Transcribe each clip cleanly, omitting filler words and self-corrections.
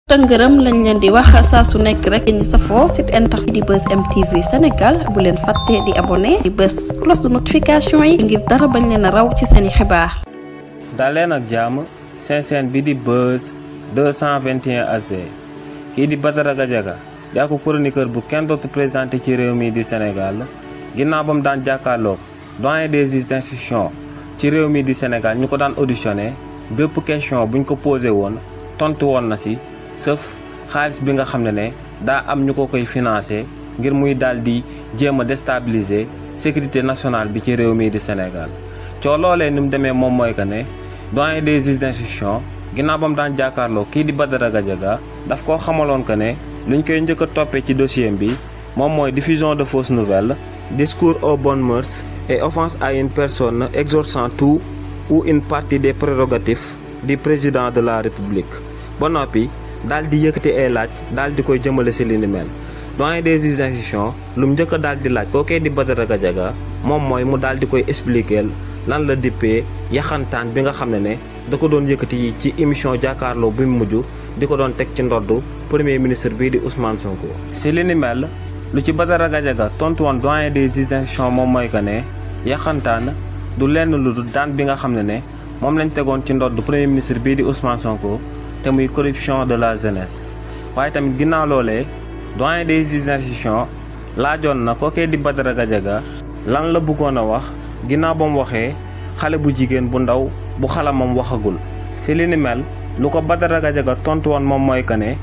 tëngërëm lañ leen di wax saa su nekk rek ñi safoo site internet di Buzz M TV Sénégal bu leen fàtte di abonné di bës cloche de notification yi ngir dara bañ leen a raw ci seeni xibaar. daleen ak jàmm seen chaîne bi di Buzz 221 HD kii di Badara Gadiaga di ak chroniqueur bu kenn dootu présenté ci réew mi di Sénégal ginnaaw ba mu daan jàkkaarloog doyen des juges d'instruction ci réew mi di Sénégal ñu ko daan auditionné bépp question buñ ko posé woon tontu woon na si sauf xaalis bi nga xam ne daa am ñu ko koy financé ngir muy daal di jéem a déstabiliser sécurité nationale bi ci réew mi di Sénégal coo loolee ni mu demee moom mooy que ne doyen des juges d'instruction ginnaaw ba mu daan jàkkaarloo kii di Badara Gadiaga daf koo xamaloon que ne luñ koy njëkk a toppee ci dossier bi moom mooy diffusion de fausses nouvelles discours aux bonnes mœurs et offense à une personne exerçant tout ou une partie des prérogatives du président de la République ba noppi daal di yëkkati ay laaj daal di koy jëmale si li ni mel doyen des juges d'instruction lu mu njëkk a daal di laaj kookee di Badara Gadiaga moom mooy mu daal di koy expliquer lan la dippee yaxantaan bi nga xam ne da ko doon yëkkati ci émission jàkkaarloo bi mu mujj di ko doon teg ci ndoddu premier ministre bii di Ousmane Sonko. si li ni mel lu ci Badara Gadiaga tontu woon doyen des juges d'instruction moom mooy que ne yaxantaan du lenn lu dul daan bi nga xam ne moom lañ tegoon ci ndoddu premier ministre bii di Ousmane Sonko. te muy corruption de la jeunesse waaye tamit ginnaaw loolee doyen des juges d'instruction laajoon na kookee di Badara Gadiaga lan la bëggoon a wax ginnaaw ba mu waxee xale bu jigéen bu ndaw bu xalamam waxagul. si li ni mel lu ko Badara Gadiaga tontu woon moom mooy que ne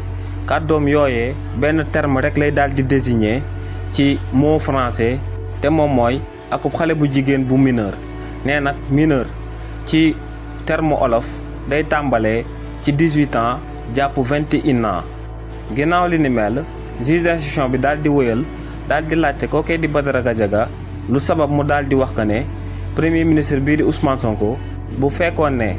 kàddoom yooyee benn terme rek lay daal di désigner ci mot français te moom mooy akub xale bu jigéen bu mineur nee nag mineur ci terme olof day tàmbalee. ci 18 ans jàpp 21 ans ginnaaw li ni mel juge d'instruction bi daal di wëyal daal di laajte kookee di Badara Gadiaga lu sabab mu daal di wax que ne premier ministre bii di Ousmane Sonko bu fekkoon ne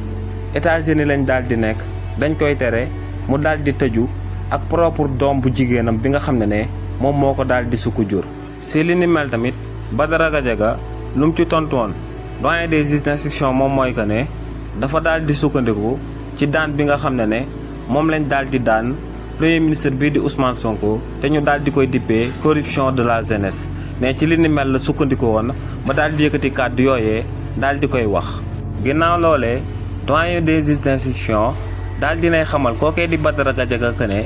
États-Unis lañ daal di nekk dañ koy tere mu daal di tëju ak propre doom bu jigéenam bi nga xam ne moom moo ko daal di sukku jur. si li ni mel tamit Badara Gadiaga lu mu ci tontu woon doyen des juges d'instruction moom mooy que ne dafa daal di sukkandiku. ci daan bi nga xam ne moom lañ daal di daan premier ministre bii di Ousmane Sonko te ñu daal di koy dippee corruption de la jeunesse ne ci li ni mel la sukkandiku woon ba daal di yëkkati kàddu yooyee daal di koy wax. ginnaaw loolee doyen des juges d'instruction daal dinay xamal kookee di Badara Gadiaga que ne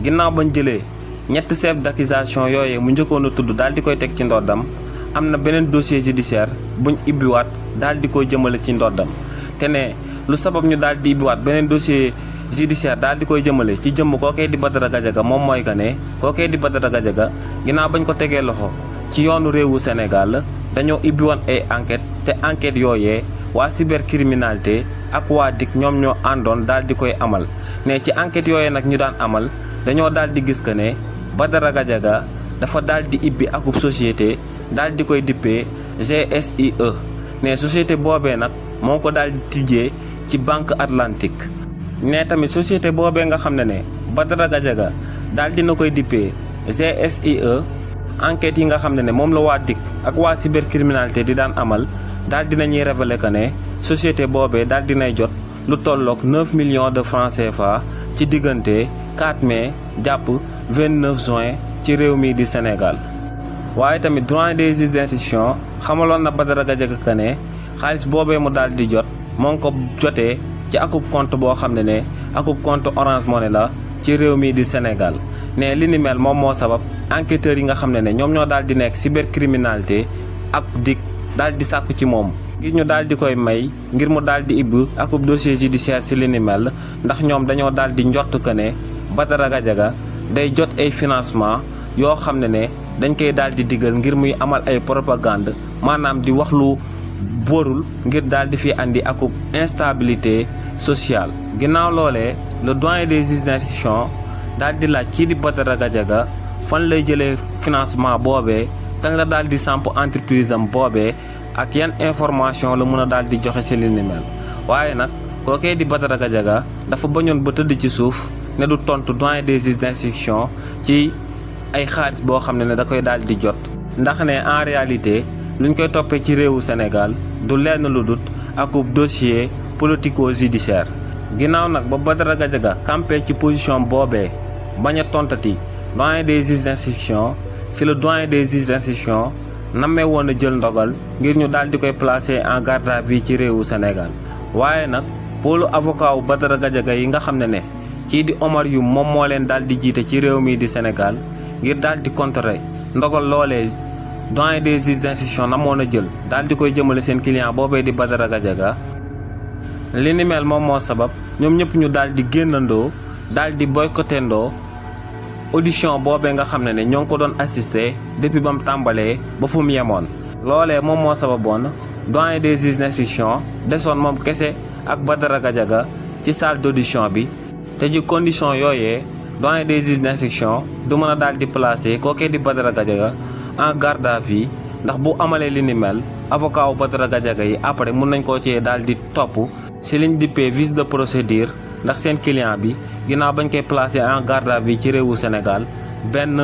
ginnaaw bañ jëlee ñetti chef d'accusation yooyee mu njëkkoon a tudd daal di koy teg ci ndoddam am na beneen dossier judiciaire buñ ibbiwaat daal di koy jëmale ci ndoddam te ne. lu sabab ñu daal di ibbiwaat beneen dossier judiciaire daal di koy jëmale ci jëmm kookee di Badara Gadiaga moom mooy que ne kookee di Badara Gadiaga ginnaaw bañ ko tegee loxo ci yoonu réewu Sénégal dañoo ibbiwoon ay enquête te enquête yooyee waa cybercriminalité ak waa DIC ñoom ñoo àndoon daal di koy amal ne ci enquête yooyee nag ñu daan amal dañoo daal di gis que ne Badara Gadiaga dafa daal di ibbi akub société daal di koy dippee GSIE ne société boobee nag moo ko daal di tijjee ci banque atlantique ne tamit société boobee nga xam ne Badara Gadiaga daal dina koy dippee GSIE enquête yi nga xam ne moom la waa DIC ak waa cybercriminalité di daan amal daal dinañuy révéler que ne société boobee daal dinay jot lu tolloog 9 millions de francs CFA ci diggante 4 mai jàpp 29 juin ci réew mi di Sénégal waaye tamit doyen des juges d'instruction xamaloon na Badara Gadiaga que ne xaalis boobee mu daal di jot moo ngi ko jotee ci akub compte boo xam ne akub compte Orange Money la ci réew mi di Sénégal ne li ni mel moom moo sabab enquêteurs yi nga xam ne ñoom ñoo daal di nekk cybercriminalité ak DIC daal di sàkku ci moom ngir ñu daal di koy may ngir mu daal di ibbi akub dossier judiciaire si li ni mel ndax ñoom dañoo daal di njort que ne Badara Gadiaga day jot ay financement yoo xam ne dañ koy daal di digal ngir muy amal ay propagande maanaam di wax lu boorul ngir daal di fi andi akub instabilité sociale. ginnaaw loolee le doyen des juges d'instruction daal di laaj kii di Badara Gadiaga fan lay jëlee financement boobee kañ la daal di samp entreprise am boobee ak yan information la mën a daal di joxe ci li ni mel waaye nag kookee di Badara Gadiaga dafa bañoon ba tëdd ci suuf ne du tontu doyen des juges d'instruction ci ay xaalis boo xam ne da koy daal di jot ndax ne en réalité luñ koy toppee ci réewu Sénégal du lenn lu dut akub dossier politico-judiciaire ginnaaw nag ba Badara Gadiaga campé ci position boobee bañ a tontati doyen des juges d'instruction si le doyen des juges d'instruction nammee woon a jël ndogal ngir ñu daal di koy placer en garde à vue ci réewu Sénégal waaye nag pôlu avocat wu Badara Gadiaga yi nga xam ne kii di Omar Youm moom moo leen daal di jiite ci réew mii di Sénégal ngir daal di contrer ndogal loolee doyen des juges d'instruction namoon a jël daal di koy jëmale seen client boobee di Badara Gadiaga li ni mel moom moo sabab ñoom ñëpp ñu daal di génnandoo daal di boycottendoo audition boobee nga xam ne ñoo ngi ko doon assister depuis ba mu tàmbalee ba fu mu yemoon. loolee moom moo sababoon doyen des juges d'instruction desoon moom kese ak Badara Gadiaga ci salle d'audition bi te ci condition yooyee doyen des juges d'instruction du mën a daal di placer kookee di Badara Gadiaga en garde à vue ndax bu amalee li ni mel avocat wu Badara Gadiaga yi après mun nañ koo cee daal di topp si liñ dippee vice de procédure ndax seen client bi ginnaaw bañ koy placer en garde à vue ci réewu Sénégal benn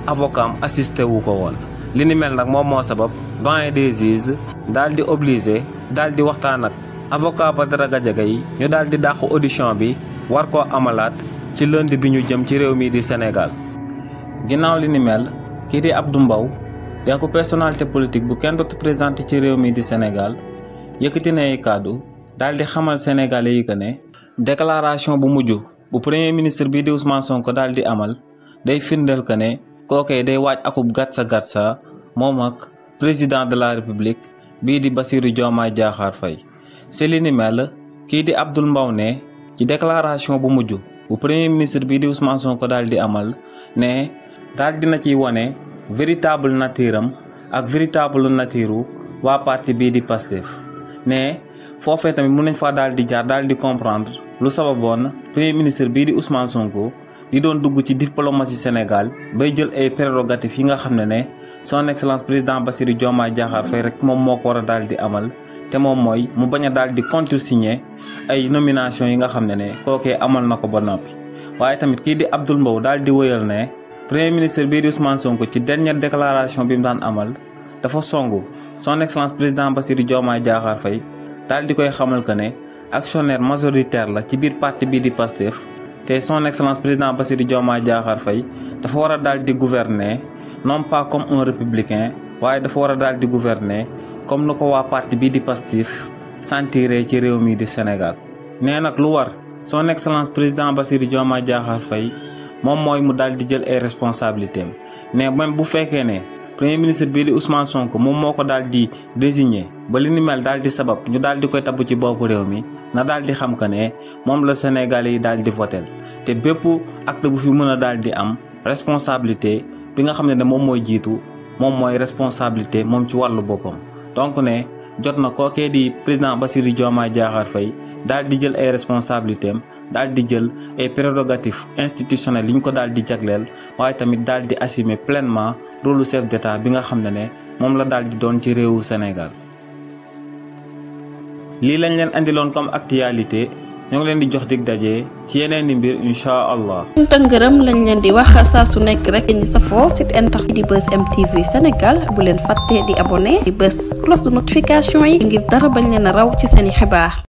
avocat am assisté wu ko woon. li ni mel nag moom moo sabab doyen des juges daal di obligé daal di waxtaan ak avocat Badara Gadiaga yi ñu daal di dàq audition bi war koo amalaat ci lundi bi ñu jëm ci réew mi di Sénégal. ginnaaw li ni mel kii di Abdou Mbow di ko personnalité politique bu kenn dootu présenté ci réew mi di Sénégal yëkkati na ay kàddu daal di xamal Sénégalais yi que ne déclaration bu mujj bu premier ministre bii di Ousmane Sonko daal di amal day firndeel que ne kookee day waaj akub gatsa moom ak président de la république bii di Bassirou Diomaye Diakhar Faye. si li ni mel kii di Abdou Mbow ne ci déclaration bu mujj bu premier ministre bii di Ousmane Sonko daal di amal ne daal dina ciy wone véritable nature am ak véritable nature waa parti bii di Pastef ne foofee tamit mun nañ faa daal di jaar daal di comprendre lu sababoon premier ministre bii di Ousmane Sonko di doon dugg ci diplomatie Sénégal bay jël ay prérogatives yi nga xam ne son excellence président Bassirou Diomaye Diakhar Faye rek moom moo ko war a daal di amal te moom mooy mu bañ a daal di contresigner ay nomination yi nga xam ne kookee amal na ko ba noppi. waaye tamit kii di Abdou Mbow daal di wëyal ne premier ministre bii di Ousmane Sonko ci dernière déclaration bi mu daan amal dafa songu son excellence président Bassirou Diomaye Diakhar Faye daal di koy xamal que ne actionnaire majoritaire la ci biir parti bii di Pastef te son excellence président Bassirou Diomaye Diakhar Faye dafa war a daal di gouverner non pas comme un républicain waaye dafa war a daal di gouverner comme nu ko waa parti bii di Pastef sentiré ci réew mi di Sénégal. nee nag lu war son excellence président Bassirou Diomaye Diakhar Faye moom mooy mu daal di jël ay responsabilités am mais même bu fekkee ne premier ministre bii di Ousmane Sonko moom moo ko daal di désigner ba li ni mel daal di sabab ñu daal di koy tabb ci boppu réew mi na daal di xam que ne moom la Sénégalais yi daal di votel te bépp acte bu fi mën a daal di am responsabilité bi nga xam ne moom mooy jiitu moom mooy responsabilité moom ci wàllu boppam. donc ne jot na kookee di président Bassirou Diomaye Diakhar Faye daal di jël ay responsabilités am daal di jël ay prérogatives institutionnelles yi ñu ko daal di jagleel waaye tamit daal di assumer pleinement rôle chef d'état bi nga xam ne moom la daal di doon ci réewu Sénégal. lii lañ leen andiloon comme actualité ñoo ngi leen di jox dig daje ci yeneen i mbir incha allah. ngërëm lañ leen di wax saa su nekk rek ñi safoo site internet di Buzz MTV Sénégal bu leen fàtte di abonné di bës cloche de notification yi ngir dara bañ leen a raw ci seeni xibaar.